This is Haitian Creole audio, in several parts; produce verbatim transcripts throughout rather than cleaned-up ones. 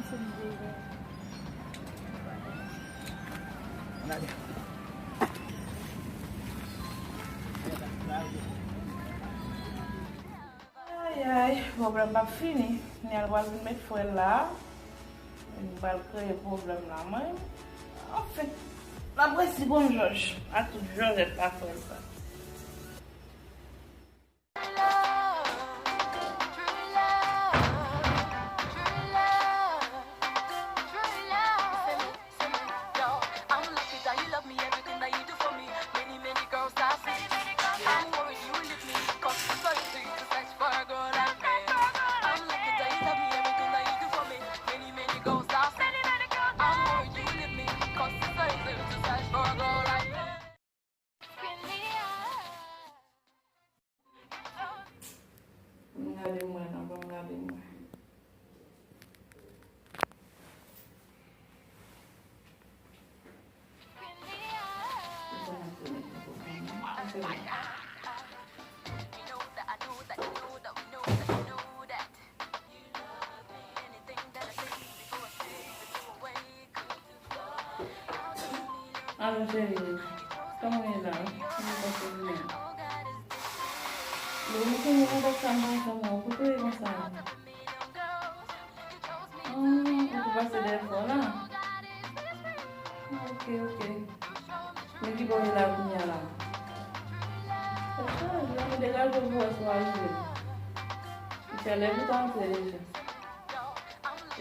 Ay, ay, pwoblèm p ap fini. Nial pral vin met fwèl la. Li pral kreye pwoblèm la, mwen. Anfen, l ap resi gon jòj. A tout jòjèt pa fwèl sa. Ban m gade mwen non, ban m gade mwen. Alo cheri, kòman w ye la? Kòman w pase jounen an? Lè w konn yon kontak sa m pa janm wè w, kote w ye konsa? Ahn, ou tou pase dèyè fò la? Ok, ok. Men ki bò w ye la kounye a la? Sa chaje, mwen degaje w pou w wè si w a rive. Li fè lè pou w ta antre deja.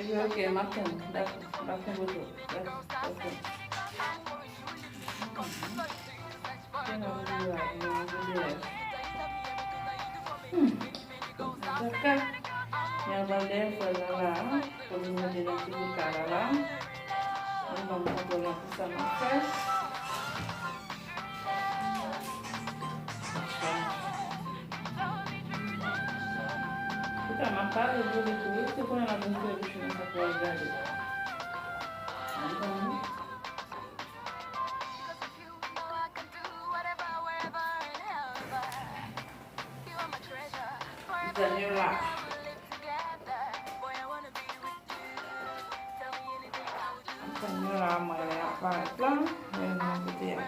Epi ok, m ap tann. Dakò, m ap tann foto. Dakò, ok. Hmm. Antouka, mwen pral dèyè fwèl la la, pou vin mete nan ti bouka la la. Mwen ban m kontwòl nan tout sa m ap fè. Antouka, m ap pale pou li tou, wi, se kounye a l ap vin fè bouch mwen sa pou al gade. Ann tann wi. Daniela. Daniela, mwen aparèt la, men mwen kote a.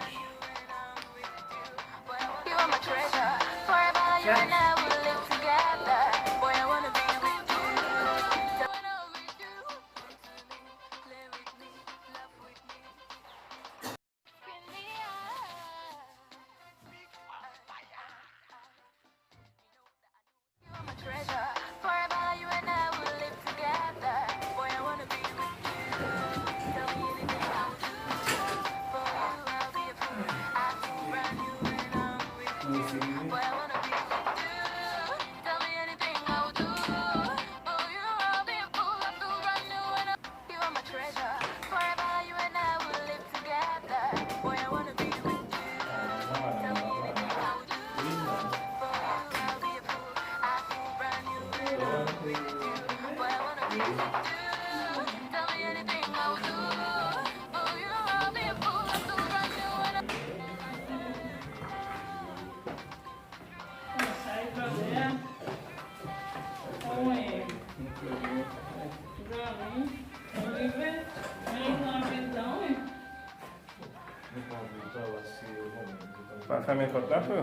Pa fèmen pòt la, frè.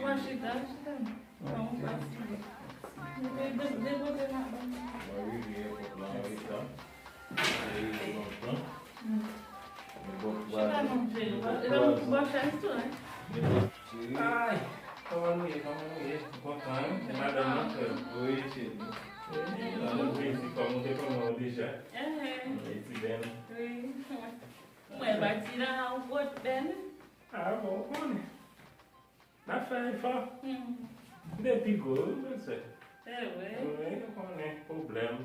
Mwen chita, chita. Mwen rive, pòt la an reta. Chita non, cheri. E pa mwen ki ba w chèz tou, en? Ay, kòman nou ye, kòman nou ye? Ou kontan, wi? Se madanm nan, frè. Wi, cheri. Sa nou plezi, kòm ou te konnen w deja. Wi, ti bèn. Wi. Mwen pati la, ou pot bèn. A, bon, ou konnen. N ap fè efò. M te pi gwo, wi, bèlsè. Wi, ou konnen, pwoblèm.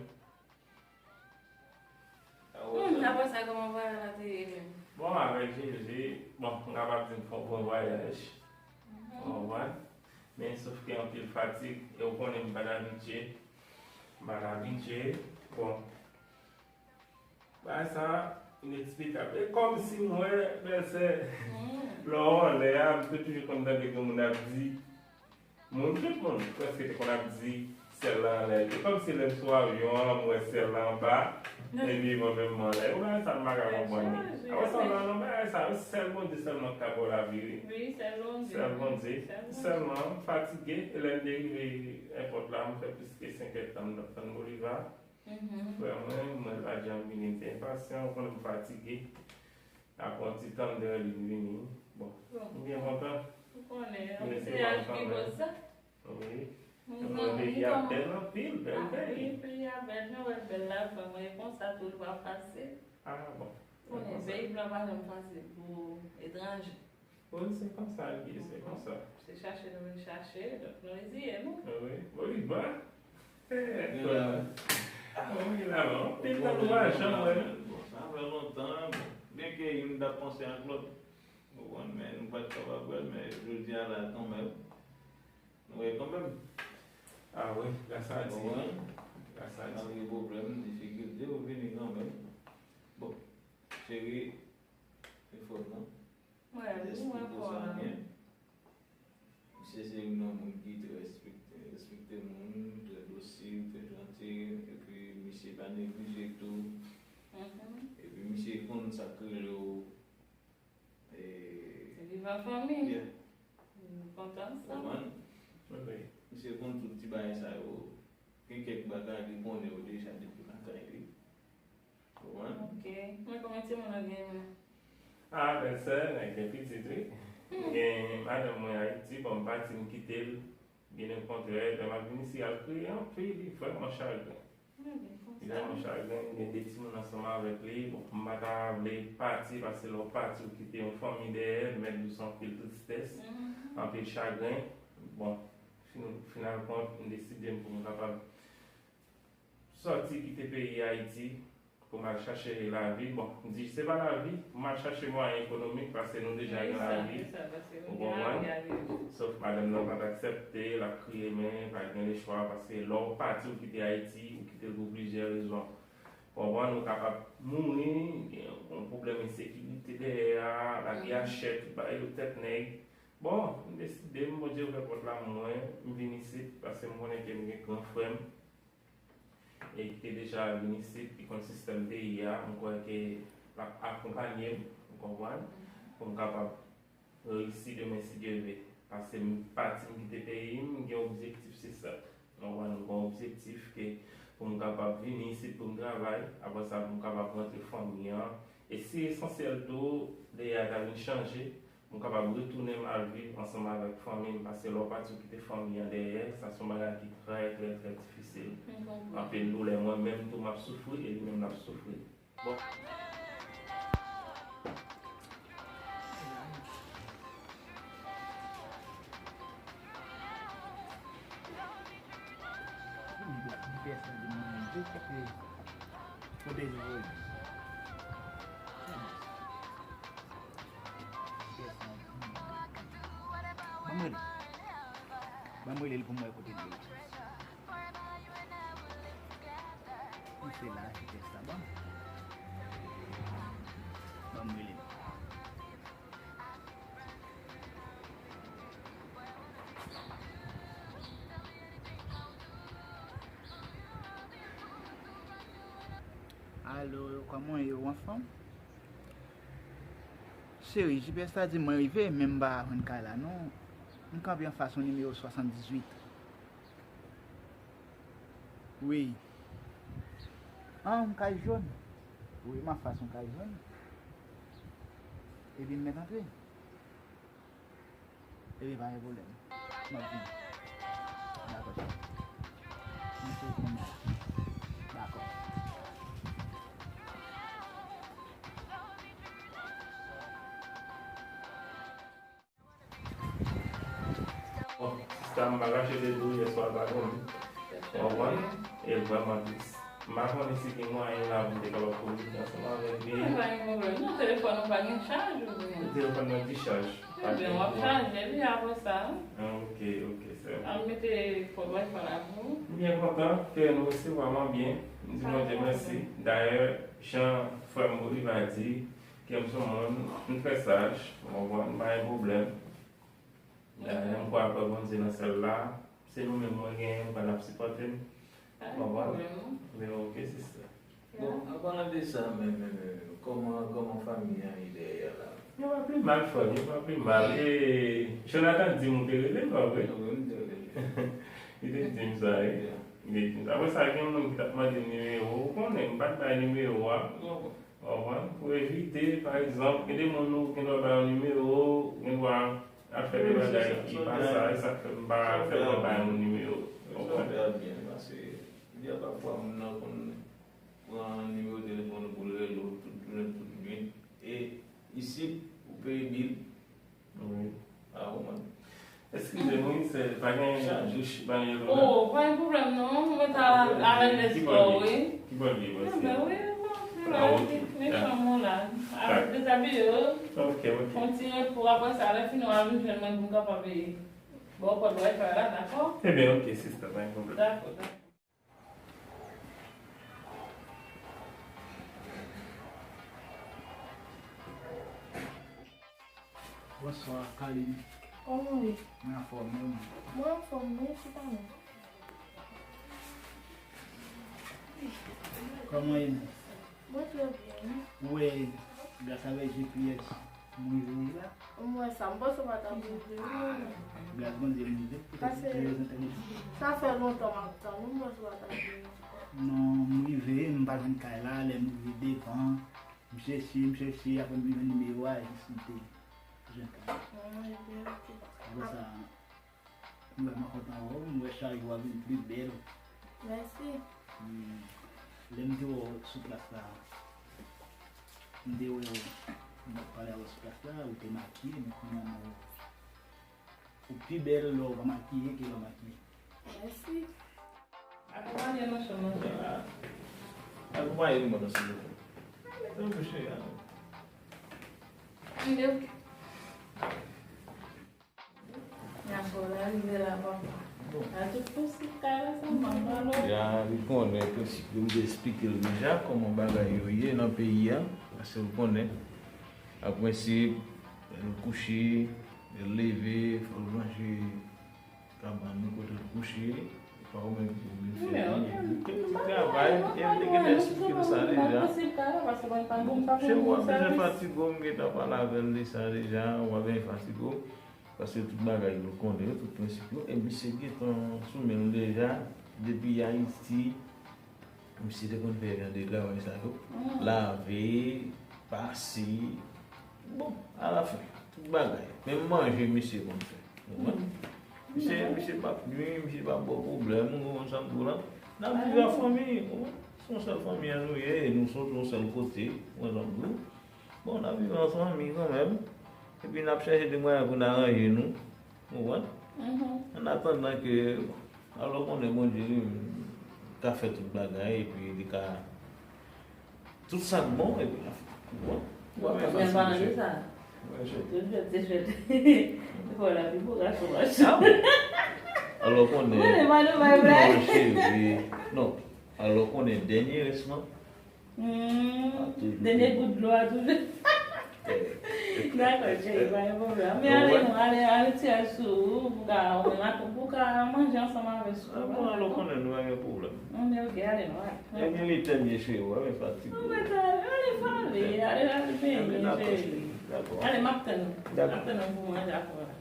Hmm, apre sa, kòman vwayaj la te ye menm? Bon, avèk Jezi, bon, m kapab di m fè yon bon vwayaj. Ou konprann? Men sof ke anpil fatig, e ou konnen m pa t abitye. M pa t abitye. Bon, bagay sa, ineksplikab. E kòmsi m wè, bèlsè, lè w anlè a, m te toujou konn tande gen moun ap di, Moun, tout moun prèske te konn ap di syèl la anlè. E kòmsi lè m sou avyon an, m wè syèl la anba, epi mwen menm m anlè. Ou bagay sa m pa ka konprann li. Apre sa, w nan bagay sa, se sèl Bondye sèlman k ka ba w lavi, wi. Wi, sèl Bondye. Sèl Bondye. Sèlman, m fatige, e lè m te rive èpòt la, m fè plis ke senk èdtan m t ap tann Bolivar. Frè mwen, mwen l pa janm vini, m te enpasyan, ou konnen m fatige. Apre yon ti tan, m te rele l vini. Bon, m byen kontan. Ou konnen, anbiteyaj ki koz sa. Wi. Mwen, peyi a bèl anpil, bèl peyi. Wi, peyi a bèl, nou wè l bèl la, frè mwen, e konsa tou, li pa fasil. Ah, bon. Konnen, peyi blan pa janm fasil pou etranje. Wi, se konsa l ye, se konsa. Se chache nou vin chache, donk nou reziye nou. Wi, Bolivar. Eh, frè mwen. Wi, la, anpil tan nou pa janm wè, non. Bon, sa fè lontan, bon. Byenke youn t ap panse ak lòt. Ou konprann, men nou pa t kapab wè l, men jodi a la kanmenm, nou wè kanmenm. Ah wi, gras a Dye. Ou konprann? Gras a Dye. Malgre pwoblèm, difikilte, ou vini kanmenm. Bon, cheri, e fò non. Mwen, mwen fò la. Misye se youn nan moun ki trè respekte, respekte moun, trè dosil, trè janti, epi misye pa neglije tou. Epi misye konn sa k rele w, e, viv an fanmi. Yeah. Nou kontan sa. Konprann? Wi. Misye konn tout ti bagay sa yo. Gen kèk bagay li konnen yo deja depi lakay li. Ou konprann? Ok. Men konbyen timoun ou genyen? Ah, bèlsè, nèg gen pitit, wi. M gen madanm mwen Ayiti, bon, m pati, m kite l. Byen okontrè, lè m ap vin isi, al kreye anpil, li vrèman chagren. Li vrèman chagren, m gen de timoun ansanm avèk li. Bon, m pa ta vle pati, paske lè w pati, ou kite yon fanmi dèyè, mèt dous anpil tristès, anpil chagren. Bon, fin-, final kont, m deside m pou m kapab sòti kite peyi Ayiti pou m al chache lavi. Bon, m di se pa lavi, pou m al chache mwayen ekonomik, paske nou deja gen lavi. Ou konprann? Sof madanm nan pa t aksepte, l ap kriye, men pa gen lechwa, paske lè w pati, ou kite Ayiti, ou kite l pou plizyè rezon. Ou konprann? Ou kapab mouri, gen yon pwoblèm ensekirite dèyè a, lavi a chè, tout bagay yo tèt nèg. Bon, m deside, m, Bondye ouvè pòt la mwen, m vin isit, paske m konnen ke m gen gran frè m e ki te deja vin isit, ki konn sistèm peyi a, m kwè ke l ap akonpanye m, ou konprann, pou m kapab reyisi demen si Dye vle. Paske m pati, m kite peyi m, m gen objektif, se sa. Ou konprann, m gen objektif ke pou m kapab vini isit pou m travay, apre sa pou m kapab rantre fanmi an. E si esansyèl tou, peyi a ta vin chanje, m kapab retounen m al viv ansanm avèk fanmi m, paske lè w pati w kite fanmi an dèyè, sa se yon bagay ki trè, trè, trè difisil. Anpil doulè, mwen menm tou m ap soufri e li menm l ap soufri. Bon. Ban m rele. Ban m rele l pou m wè kote l ye. Ou se la, jipès la, ban m. Ban m rele l. Alo, kòman w ye, ou anfòm? Cheri, jipès la di mwen rive, men m pa jwenn kay la non. M kanpe anfas yon nimewo swasanndizuit. Wi. An, yon kay jòn? Wi, m anfas yon kay jòn. Epi m mèt antre. Epi pa gen pwoblèm. M ap vini. Dakò, cheri. M sou wout mwen la. Dakò. Bon, sista, m pa kache te di w yèswa l pa dòmi. Ou konprann? E vrèman tris. M pa konnen si gen mwayen la pou m te kapab kominike ansanm avèk li. Men pa gen pwoblèm non, telefòn ou pa gen chaj oubyen? Telefòn nan dichaj. Ebyen, w ap chaje li apre sa. Ah, ok, ok, sè. Al mete kòd Wi-Fi la pou ou. M byen kontan ke nou resevwa m byen. M di Bondye mèsi. Dayè, jan frè m Bolivar di, ke m se yon moun, m trè saj, ou konprann, m pa gen pwoblèm. Dayè, m kwè apre Bondye nan syèl la, se nou menm mwen genyen, m kwè l ap sipòte m. Pa gen pwoblèm, non. Men ok, sista. Bon, an palan de sa menm, kòman, kòman fanmi an ye dèyè la? Yo pa pi mal, frè m, yo pa pi mal. E Jonathan di m ou te rele l, pa vre? Wi, m te rele l. Li te di m sa, wi. Li te di m sa. Apre sa, gen moun ki t ap mande nimewo, ou konnen, m pa t bay nimewo a. Ou konprann? Pou evite, pa egzanp, gen de moun ou gen dwa ba yo nimewo, ou gen dwa ap fè de bagay ki pa sa, e sa k fè m pa fè mwen ba yo nimewo. Ou konprann? Sa fè byen, paske gen pafwa moun nan konn pran nimewo telefòn ou pou l rele w tout jounen, tout nuit. E isit, ou peye bil. Wi. Ah, ou konprann? Eskize m, wi, se pa gen chak jou, pa gen pwoblèm. Oh, pa gen pwoblèm non, mwen ta alèz kò, wi. Ki bò l ye, ki bò l ye? Enben, wi, non, se la, ah, ok, men chanm ou la. Al dezabiye w. Ok, ok. Fè yon ti repo, apre sa, lè fini, w a vin jwenn mwen pou m kapab ba w kòd Wi-Fi la, dakò? Enben, ok, sista, pa gen pwoblèm. Dakò, dakò. Bonswa, Carline. Kòman w ye? Mwen anfòm, e ou menm? Mwen anfòm, wi, chita non. Kòman w ye menm? Mwen trè byen, wi. Ou wè, gras avèk G P S, m rive la. M wè sa, m panse w pa t ap rive, wi, mwen menm. Gras Bondye, m rive. Poutèt pou rezon entènèt. Sa fè lontan m ap tann ou, m panse w pa t ap vini. Non, m rive, m pa jwenn kay la, lè m rive devan, m chèche, m chèche, apre m vin jwenn nimewo a, jis m te jwenn kay la. Ah, ebyen, ok. Apre sa, m vrèman kontan wè w, m wè chak jou w ap vin pli bèl. Mèsi. Hmm. Lè m te wè w sou plas la, m te wè w, m t ap pale avè w sou plas la, ou te makiye, men kounye a m wè w, ou pi bèl lè w pa makiye ke lè w makiye. Mèsi. Akonpaye nou nan chanm nan, cheri. Ah. Akonpaye nou nan chanm nan. Non, mesye, ah. Andew. Dakò, la rive la, papa. Bon. A tout prensip kay la, sa, m ap pale w. Ya, li konnen prensip yo, m te esplike l deja, kòman bagay yo ye nan peyi a. Paske l konnen, an prensip, lè l kouche, lè l leve, fò l ranje kabann li kote l kouche, pa ou menm ki pou vin fè li. Li gen ti travay, e m te gentan esplike l sa deja. Bon, cheri, w ap bezwen fatige w, m gentan pale avè l de sa deja, w ap bezwen fatige w. Paske tout bagay yo konnen yo, tout prensip yo, e misye gentan sou men l deja, depi Ayiti, misye te konn fè jan de travay sa yo. Mm. Lave, pase, bon, alafen, tout bagay. Menm manje misye konn fè. Ou konprann? Mm. Misye, misye p ap nui, misye p ap ba w pwoblèm, ou konprann sa m di w la? N ap viv an fanmi, ou konprann? Se yon sèl fanmi an nou ye, e nou sot yon sèl kote, ou konprann sa m di w? Bon, n ap viv an fanmi kanmenm. Epi n ap chèche de mwayen pou n aranje nou. Ou konprann? Mhm. An atandan ke, bon, alò konnen Bondye li menm ka fè tout bagay, epi li ka, tout sa k bon, epi, ou konprann? Ou pa menm fasil, chè. Ou konprann, chè? Te fèt, te fèt. Fò la pi bo gason machan. Alò konnen. Ou konnen, pa nou bay blag. Non, cheri. Non. Alò konnen dènye rès lan. Hmm, dènye gout dlo a toujou. Dakò, cheri, pa gen pwoblèm. Men ale non, ale, ale tiraj sou ou, pou ka, ou menm ak, pou ka manje ansanm avè sou. Ah, bon, alò konnen nou pa gen pwoblèm. Non, men ok, ale non, ale. Ebyen, li tèt byen cheri, ou pa fatige. Non, men ale, ale, ale, ale, ale, cheri. Dakò. Ale, m ap tann ou. Dakò. M ap tann ou pou manje avè w la.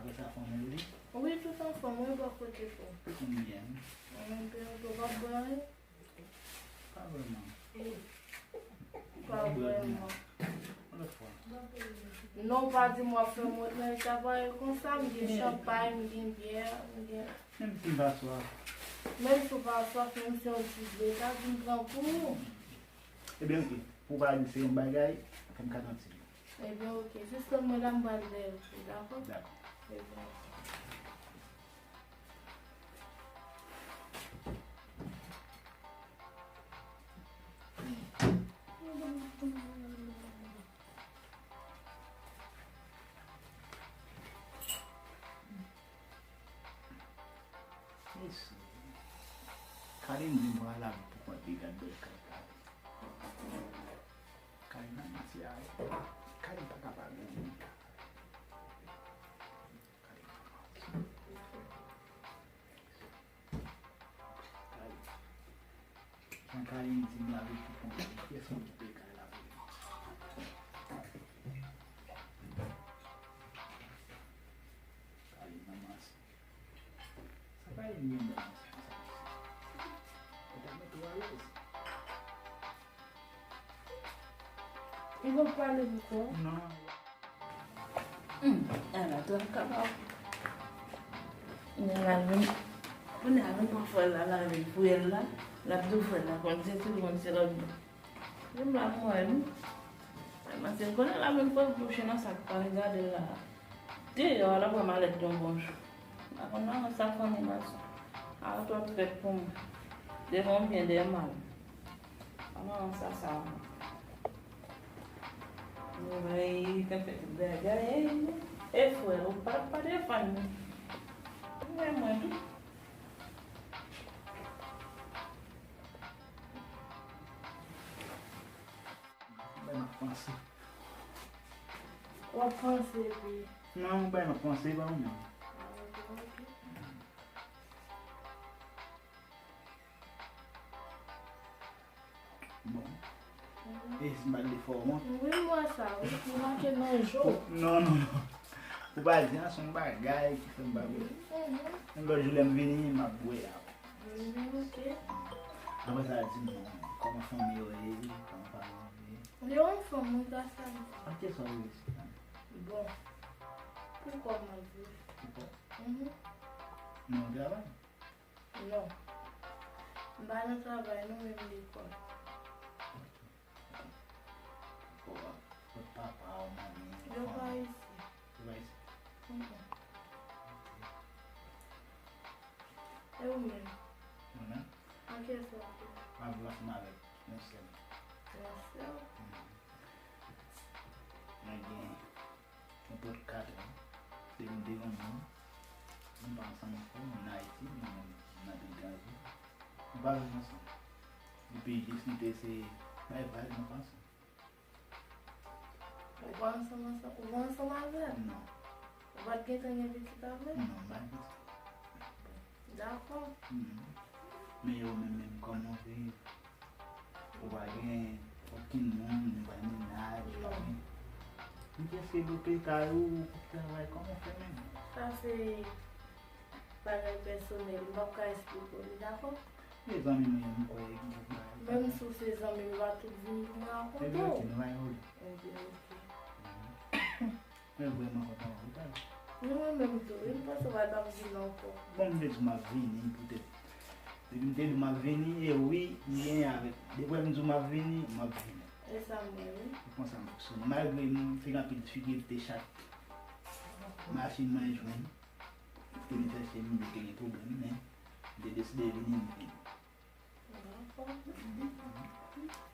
Apre sa, fanmi w li? Wi, tout anfòm, wi, bò kote pou. Konbyen? Mwen byen, ou pa bwè anyen? Pa vrèman. Pa vrèman. Yon lòt fwa. Non, ou pa di m w ap fè m wont nan eta parèy konsa, m gen chanpay, m gen byè, m gen. Menm si m pa swaf. Menm si w pa swaf, menm si yon ti dlo, sa di m pran pou ou. Ebyen, ok. Pou w pa di se yon bagay, fè m ka santi l. Ebyen, ok. Jis tann mwen la, m pral dèyè w, dakò? Dakò. Ebyen, ok. Mesye, Carline di m pral al pou kont li, gad bèl kay Carline. Carline nan mati a, Carline pa ka pa byen, Carline. Kalin di m laverite konsa. Kiyès ki koupe kay la pou li? Kalin nan manse. Sa Kalin gen nan manse konsa? Ou ta mete w alèz. Li pap pale poukò? Non. Hmm, ala traka pa. Kounye a la vin, kounye a vin pran frè l la, la vin fouye l la, l ap di frè l la konn se tout moun se lòt bò. Menm la m wè li. Mache l konnen la vin fè bouch nan sa k pa regade l la. Deyò a l ap wè malèt yon bon jou. M pa konn nan sa fanmi gason. A twò trèt pou mwen. Devan w byen dèyè mal. Kòman sa sa? Mwen, li te fè tout bagay. E frè, ou pa, pa defann li. Mwen, mwen tou. Mwen, m ap panse. W ap panse, epi? Non, mwen, m ap panse, pa ou menm. Ah, ok, ok. Bon. E si m pa t de fò wont? Wi, m wè sa, wi. M make nan je w. Non, non, non. Ou pa di an, se yon bagay ki fè m pa vle. Mhm. Yon lòt jou lè m vini, m ap bwè a. Mhm, ok. Apre sa, di m non, kòman fanmi yo ye, kòman paran yo ye? Li yon fanm, wi, gras a Dye. Ak kiyès w ap viv isit la? Bon. Pou kò m ap viv. Pou kò? Mhm. Non, w travay? Non. M pa nan travay non, men m lekòl. Kot papa w, manmi w, fanmi w? Yo pa isit. Yo pa isit? Mm-mm. E ou menm? Mwen menm? Ak kiyès w ap viv? M ap viv ansanm avèk yon sè m. Yon sè w? Mm. Mwen gen Mwen pran kat an. Depi m te yon moun, m pa ansanm ankò, m nan Ayiti, m nan, m nan Bèlgravi. Nou pa viv ansanm. Depi jis nou te se bay vag, nou pa ansanm. Ou pa ansanm ansanm, ou pa ansanm avè l? Non. Ou pa t gentan gen pitit avè l? Non, m pa gen pitit. Dakò. Mhm. Men yo menm, menm kòman w viv? Ou pa gen okenn moun, ou pa gen mennaj, ou pa gen. Men kiyès ki loke kay ou, ou travay, kòman w fè menm? Sa se bagay pèsonèl, m p ap ka esplike w li, dakò? Se zanmi m ye, m kwè gen kèk bagay. Menm si w se zanmi m, m pa tout vin pou m rakonte w. Ebyen, ok, nou pa gen pwoblèm. Ebyen, ok. Mhm. Mwen vrèman kontan wè w, tande. Mwen menm tou, wi, m panse w pa t ap vin ankò. Bon, m te di w m ap vini, poutèt. Depi m te di w m ap vini, e wi, m genyen avèk. Depi m di w m ap vini, m ap vini. E sa m wè, wi. Se konsa m fonksyone. Malgre m fin anpil difikilte chak machin mwen jwenn. Te vin chèche m, m te gen pwoblèm, men m te deside vini, m vini. Dakò.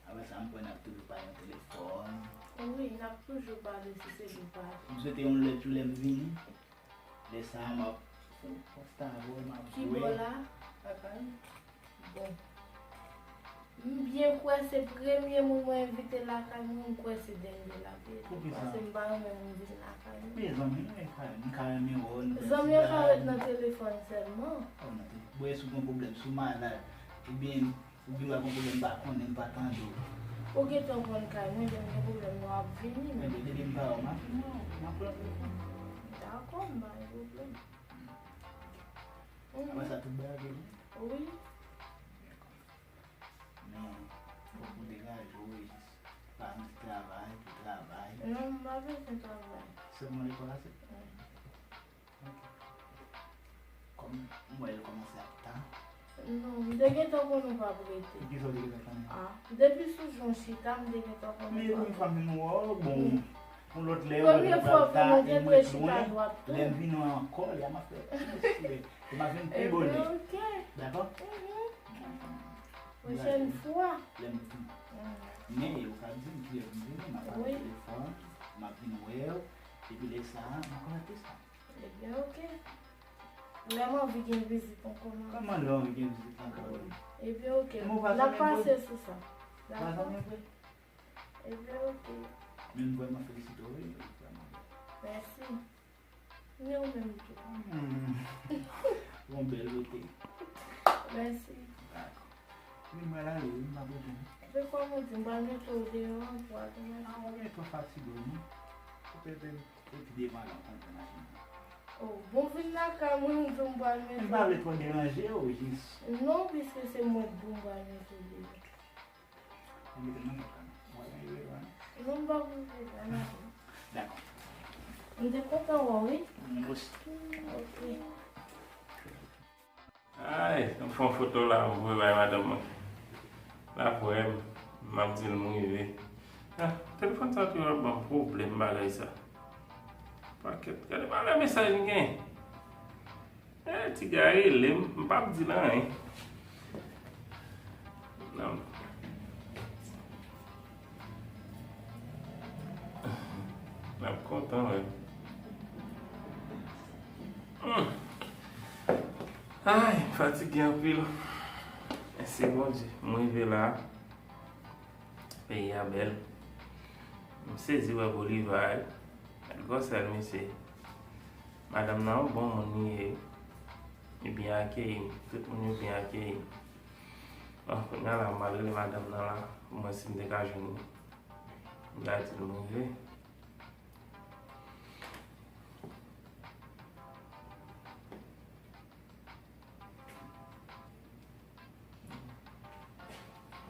Apre sa, m kwè n ap toujou pale nan telefòn. Wi, n ap toujou pale si se pou pale. M swete yon lè tou lè m vini. Lè sa a, m ap fè yon konstan avè w, m ap bwè. Ki bò la? Lakay ou? Bon. M byen kwè se premye moun mwen envite lakay mwen, m kwè se dènye l ap ye. Poukisa? Paske m pa renmen moun vin lakay mwen. Men zanmi nou e ka, m ka renmen wè w, nou fè ti blag. Zanmi yo ka ret nan telefòn sèlman. Oh, nan telefòn. Bon, e si w gen pwoblèm, si w malad, oubyen ou gen dwa gen pwoblèm, m pa konnen, m pa tande w. Ou gentan konn kay mwen, lè m gen pwoblèm, nou ap vini, men. Ebyen, depi m pa wè w, m ap, m ap pran telefòn. Dakò, m pa gen pwoblèm. Apre sa, tout bagay byen? Wi. Men, fòk ou degaje w, wi, jis pa anvi travay pou travay. Non, m pa bezwen travay. Sèlman lekòl la, se? Wi. Ok. Kòm m wè l kòmanse ap ta. Non, m te gentan konnen w p ap rete. Poukisa w te gentan konnen? Ah, depi sou jan w chita, m te gentan konnen w p ap rete. Men yon fwa m vin wè w, bon, yon lòt lè, w wè l pral ta, e m ret lwen. Lè m vini ankò, lè m ap fè plis, e m ap vin pi bonè. Ebyen, ok. Dakò? Mhm. Pwochèn fwa. Lè m vini. Mhm. Men, ou ka di m kilè pou m vini, m ap pale telefòn, m ap vin wè w, epi lè sa a, m ap kontakte sa. Ebyen, ok. Lè m anvi gen vizit ankò, m ap... Kòman lè w anvi gen vizit ankò? Ebyen, ok. N ap pase sou sa. Dakò? Ebyen, ok. Men m vrèman felisite w, wi, vrèman. Mèsi. Men ou menm tou. Hmm. Bon, bèl kote. Mèsi. Dakò. Wi, mwen la, wi, m pa bezwen. Epi kòm ou di, m pral mete w deyò pou al travay. A, w gen twò fatige, non? Ou te, te, te pi devan la, w konn pran machin nan. Oh, bon, vin lakay mwen, m di w m pral mete w. M pa vle twò deranje w, jis. Non, piske se mwen k di w m pral mete w deyò. Ou mete l nan kòb la, non? Ou wè jan yo ye la, non? Non, m pa pou mete l la, non. Dakò. M te kontan wè w, wi. Mwen osi. Ok. Ay, m fè yon foto la, m voye bay madanm mwen. L ap wè m, m ap di l m rive. Ah, telefòn sa toujou ap ban m pwoblèm bagay sa. Pakèt, gade malè mesaj m gen. Eh, ti gars rele m, m p ap di l anyen. Non. L ap kontan, wi. Hmm. Ay, m fatige anpil. Mèsi Bondye, m rive la. Peyi a bèl. M sezi wè Bolivar. Gad gwosè l, mesye. Madanm nan yon bon moun li ye. Li byen akeyi m. Tout moun yo byen akeyi m. Bon, kounye a la, m al rele madanm nan la, pou mwen si m te ka jwenn li. M ta di l m rive.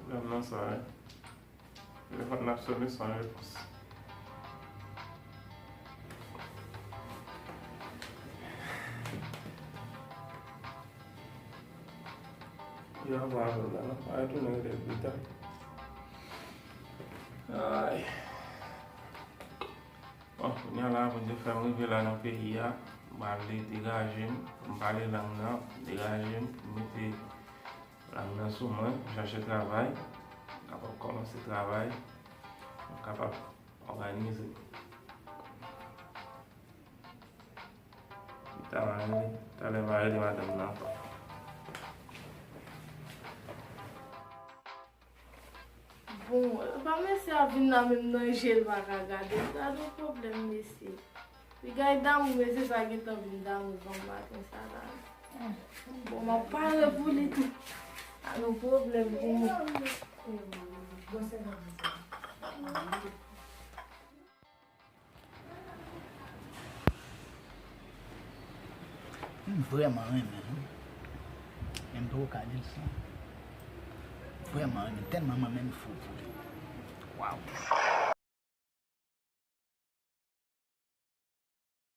Pwoblèm nan sa, wi. Telefòn nan ap sone san repons. Yo ap avè l la, non? A retounen rete l pita. Ay. Bon, kounye a la, Bondye fè m rive la nan peyi a. M pral degaje m, pou m pale lang nan, degaje m, pou m mete lang nan sou mwen, chache travay, m kapab kòmanse travay, m kapab òganize. Talè m a rele, talè m a rele madanm nan ankò. Bon, pa mesye a vin la menm nan je l pa ka gade. Gade yon pwoblèm mesye. Li gay damou mesye sa gentan vin damou ban m maten sa la. Bon, m ap pare pou li tou. Gade yon pwoblèm pou mwen. M vrèman renmen l, wi. Men m poko ka di l sa. M vrèman renmen l, tèlman mwen menm fou pou li. Waw.